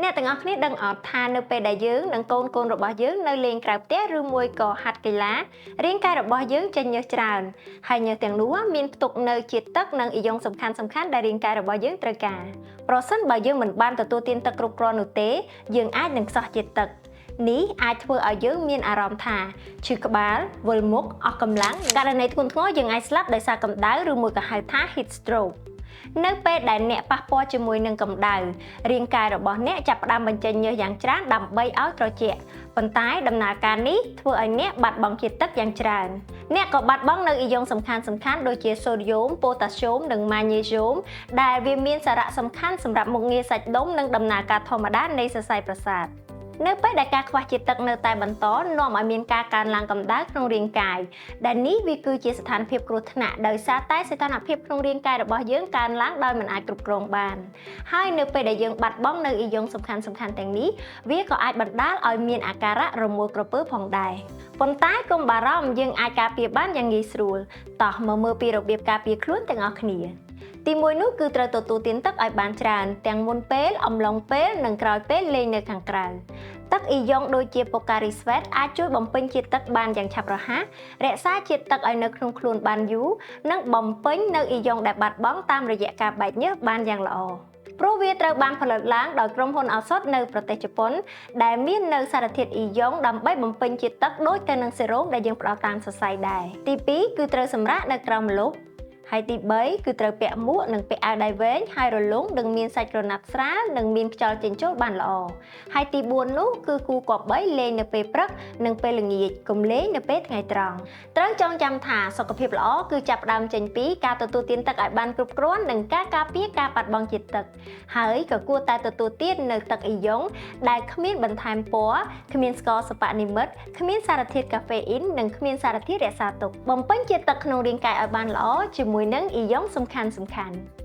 អ្នកទាំងអស់គ្នាដឹងអត់ថានៅពេលដែលយើងនិងកូនកូនរបស់យើងនៅលេងក្រៅផ្ទះឬមួយក៏ហាត់កីឡារាងកាយរបស់យើងចេញញើសច្រើនហើយញើសទាំងនោះមានផ្ទុកនៅជាតិទឹកនិងអ៊ីយ៉ុងសំខាន់ៗដែលរាងកាយរបស់យើងត្រូវការប្រសិនបើយើងមិនបានទទួលទានទឹកគ្រប់គ្រាន់នោះទេយើងអាចនឹងខ្សោះជាតិទឹកនេះអាចធ្វើឲ្យយើងមានអារម្មណ៍ថាឈឺក្បាលវិលមុខអស់កម្លាំងករណីធ្ងន់ធ្ងរយើងអាចស្លាប់ដោយសារកម្ដៅឬមួយក៏ហៅថា heat stroke នៅពេលដែលអ្នកប៉ះពាល់ជាមួយនឹងកម្ដៅរាងកាយរបស់អ្នកចាប់ផ្ដើមបញ្ចេញញើសយ៉ាងច្រើនដើម្បីឲ្យត្រជាក់ប៉ុន្តែដំណើរការនេះធ្វើឲ្យអ្នកបាត់បង់ជាតិទឹកយ៉ាងច្រើនអ្នកក៏បាត់បង់នៅអ៊ីយ៉ុងសំខាន់ៗដូចជាសូដ្យូមប៉ូតាស្យូមនិងម៉ាញ៉េស្យូមដែលវាមានសារៈសំខាន់សម្រាប់មុខងារសាច់ដុំនិងដំណើរការធម្មតានៃសរសៃប្រសាទនៅពេលដែលការខ្វះជាតិទឹកនៅតែបន្តនាំឲ្យមានការកើនឡើងកម្ដៅក្នុងរាងកាយដែលនេះវាគឺជាស្ថានភាពគ្រោះថ្នាក់ដោយសារតែសីតុណ្ហភាពក្នុងរាងកាយរបស់យើងកើនឡើងដោយមិនអាចគ្រប់គ្រងបានហើយនៅពេលដែលយើងបាត់បង់នៅអ៊ីយ៉ុងសំខាន់ៗទាំងនេះវាក៏អាចបណ្ដាលឲ្យមានអាការៈរមួលក្រពើផងដែរប៉ុន្តែកុំបារម្ភយើងអាចការពារបានយ៉ាងងាយស្រួលតោះមកមើលពីរបៀបការពារខ្លួនទាំងអស់គ្នាទីមួយនោះគឺត្រូវទទួលទានទឹកឲ្យបានច្រើនទាំងមុនពេលអំឡុងពេលនិងក្រោយពេលលេងនៅខាងក្រៅទឹកអ៊ីយ៉ុងដូចជា Pocari Sweat អាចជួយបំពេញជាតិទឹកបានយ៉ាងឆាប់រហ័សរក្សាជាតិទឹកឲ្យនៅក្នុងខ្លួនបានយូរនិងបំពេញនៅអ៊ីយ៉ុងដែលបាត់បង់តាមរយៈការបែកញើសបានយ៉ាងល្អព្រោះវាត្រូវបានផលិតឡើងដោយក្រុមហ៊ុនឱសថនៅប្រទេសជប៉ុនដែលមាននៅសារធាតុអ៊ីយ៉ុងដើម្បីបំពេញជាតិទឹកដូចទៅនឹងសេរ៉ូមដែលយើងផ្ដល់តាមសរសៃដែរទី2គឺត្រូវសម្រាកនៅក្រោមម្លប់ហើយទី3គឺត្រូវពាក់មួកនិងពាក់អាវដៃវែងហើយរលុងនិងមានសាច់ក្រណាត់ស្រាលនិងមានខ្យល់ចេញចូលបានល្អហើយទី4នោះគឺគូគប្បីលេងនៅពេលព្រឹកនិងពេលល្ងាចកុំលេងនៅពេលថ្ងៃត្រង់ត្រូវចងចាំថាសុខភាពល្អគឺចាប់ផ្ដើមចេញពីការទទួលទានទឹកឲ្យបានគ្រប់គ្រាន់និងការការពារការបាត់បង់ជាតិទឹកហើយក៏គួរតែទទួលទាននៅទឹកអ៊ីយ៉ុងដែលគ្មានបន្ថែមពណ៌គ្មានស្ករសិប្បនិម្មិតគ្មានសារធាតុកាហ្វេអ៊ីននិងគ្មានសារធាតុរក្សាទុកបំពេញជាតិទឹកក្នុងរាងកាយឲ្យបានល្អជាមួយនឹងអ៊ីយ៉ុងសំខាន់ៗ។